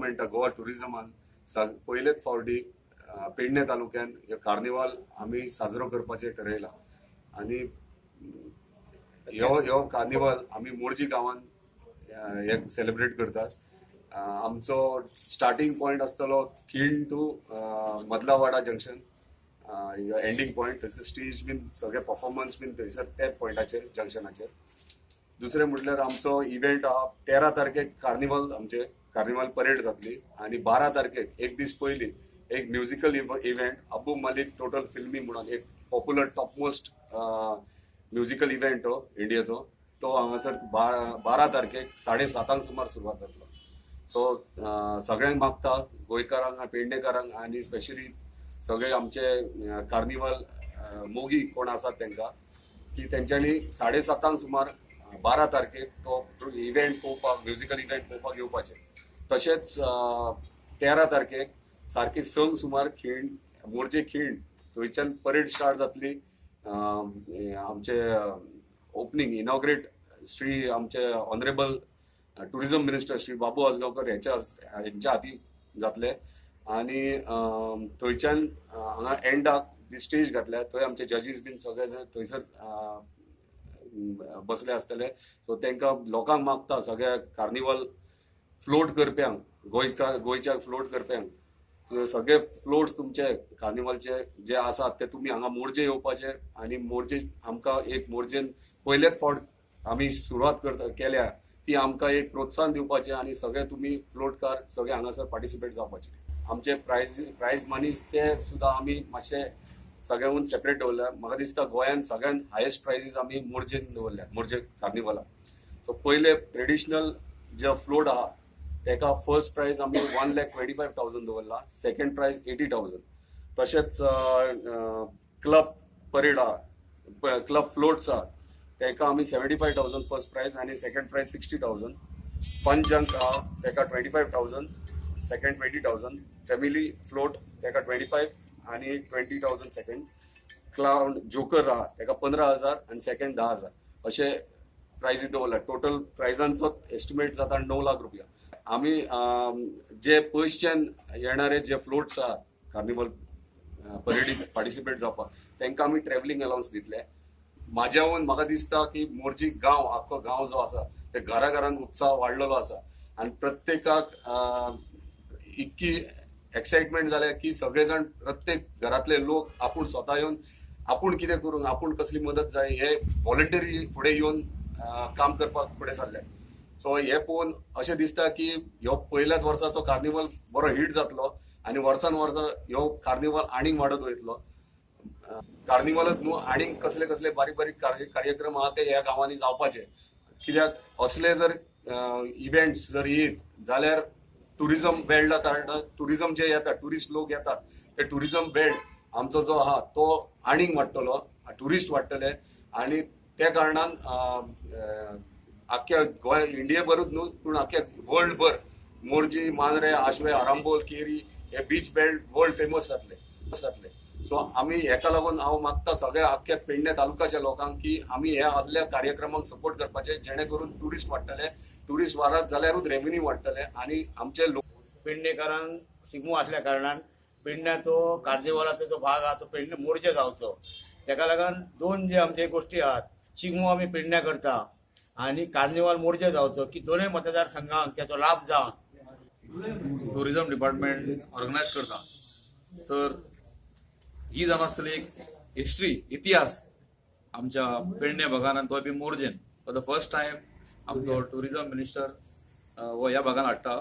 गव्हर्मेंटा गोवा टुरिझमान पयलेच फावटी पेडणे तालुक्यान हे कार्निवाल आमी साजरो करपाचें ठरयलां आनी ह्यो ह्यो कार्निवाल आमी मोरजी गांवान हे सेलिब्रेट करतात. आमचो स्टार्टिंग पॉयंट आसतलो खीण टू मदलावाडा जंक्शन एंडींग पॉयंट. थंयसर स्टेज बीन सगळे परफॉर्मन्स बीन थंयसर त्याच पॉयंटाचेर जंक्शनाचेर. दुसरें म्हटल्यार आमचो इव्हेंट आहा 13 तारखेक कार्निवल, आमचे कार्निवल परेड जातली आनी 12 तारखेक एक दीस पयलीं एक musical event Abu Malik total फिल्मी म्हणून एक पॉप्युलर टॉपमोस्ट म्युजिकल इव्हेंट हो इंडियेचो, तो हांगासर 12 तारखेक 7:30 सुमार सुरवात जातलो. सो सगळ्यांक मागता गोंयकारांक, पेडणेकारांक आनी स्पेशली सगळे आमचे कार्निवल मोगी कोण आसात तांकां की तेंच्यांनी 7:30 सुमार 12 तारखेक तो इव्हेंट पळोवपाक, म्युजिकल इव्हेंट पळोवपाक येवपाचें. तशेंच 13 तारखेक सारकी 6 सुमार खीण मोरजे खीण थंयच्यान परेड स्टार्ट जातली. आमचे ओपनींग इनॉग्रेट श्री आमचे honourable tourism minister Shri Babu Ajgaonkar हेंच्या हाती जातले आनी थंयच्यान हांगा एंडाक जी स्टेज घातल्या थंय आमचे जजीस बीन सगळे थंयसर बसले आसतले. सो तांकां लोकांक मागता सगळ्या कार्निवल फ्लोट करप्यांक, गोंयच्या फ्लोट करप्यांक सगळे फ्लोट्स तुमचे कार्निवलचे जे आसात ते तुमी हांगा मोरजे येवपाचे आनी मोरजे आमकां एक मोरजेन पयलेच फावट आमी सुरवात करता केल्या ती आमकां एक प्रोत्साहन दिवपाचें आनी सगळे तुमी फ्लोटकार सगळे हांगासर पार्टिसिपेट जावपाचे. आमचे प्रायज मनी ते सुद्दां आमी मातशे सगळ्यांहून सेपरेट दवरल्या. म्हाका दिसता गोंयान सगळ्यान हायेस्ट प्रायजीस आमी मोरजेन दवरल्या, मोरजे कार्निवलाक. सो पयले ट्रेडिशनल जे फ्लोट आहा तेका फर्स्ट प्रायज आमी 1,25,000 दवरला, सेकंड प्रायज 80,000. तशेंच क्लब परेड आहा, क्लब फ्लोट्स आहा तेका आमी 75,000 फर्स्ट प्रायज आनी सेकंड प्रायज 60,000. फन जंक आहा तेका 25,000, सेकंड 20,000. फॅमिली फ्लोट तेका 25 आनी 20,000 सेकंड. क्लाउन जोकर आहा तेका 15,000 आनी सेकंड 10,000 अशे प्रायजीस दवरल्या. टोटल प्रायजांचो एस्टिमेट जाता 9 लाख रुपया. आमी जे पयसच्यान येणारे जे फ्लोट्स आहात कार्निवल परेडीक पार्टिसिपेट जावपाक तांकां आमी ट्रॅव्हलिंग अलावन्स दितले. म्हाज्याहून म्हाका दिसता की मोरजी गांव आख्खो गांव जो आसा ते घरा घरान उत्साह वाडलेलो आसा आनी प्रत्येकाक इतकी एक्सायटमेंट जाल्या की सगळे जाण प्रत्येक घरांतले लोक आपूण स्वता येवन आपूण कितें करूंक, आपूण कसली मदत जाय हे व्हॉलंटरी फुडें येवन काम करपाक फुडें सरले. सो हे पळोवन अशें दिसता की ह्यो पयल्याच वर्साचो कार्निवल बरो हिट जातलो आनी वर्सान वर्सा ह्यो कार्निवल आनीक वाडत वयतलो. कार्निवलच न्हू आनीक कसले कसले बारीक बारीक कार्यक्रम आहा ते ह्या गांवांनी जावपाचे. कित्याक असले जर इव्हेंट्स जर येत जाल्यार टुरिझम बेल्टा कारणान टुरिझम जे येता, ट्युरिस्ट लोक येतात ते टुरिझम बेल्ट आमचो जो आहा तो आनीक वाडटलो, ट्युरिस्ट वाडटले आनी त्या कारणान आख्या गोंय इंडियेभरूच न्हू पूण आख्या वर्ल्डभर मोरजी, मांद्रे, आशवे, आरांबोल, केरी हे बीच बेल्ट वर्ल्ड फेमस जातले. सो आमी हेका लागून हांव मागता सगळ्या आख्या पेडणे तालुक्याच्या लोकांक की आमी ह्या आदल्या कार्यक्रमांक सपोर्ट करपाचे जेणे करून ट्युरिस्ट वाडटले, ट्युरिस्ट वाडत जाल्यारूच रेवेन्यू वाडटले आनी आमचे लोक. पेडणेकारांक शिगमो आसल्या कारणान पेडण्याचो कार्निवालाचो जो भाग आहा तो पेडणे मोरजे जावचो. तेका लागून दोन जे आमचे गोश्टी आहात, शिगमो आमी पेडण्या करता आनी कार्निवाल मोरजे जावचो की दोनूय मतदारसंघांक तेचो लाभ जावन टुरिझम डिपार्टमेंट ऑर्गनायज करता. तर ही जावन आसतली एक हिस्ट्री, इतिहास आमच्या पेडणे भागान आनी तो बी मोरजेन फॉर the first time आमचो टुरिझम मिनिस्टर हो ह्या भागान हाडटा.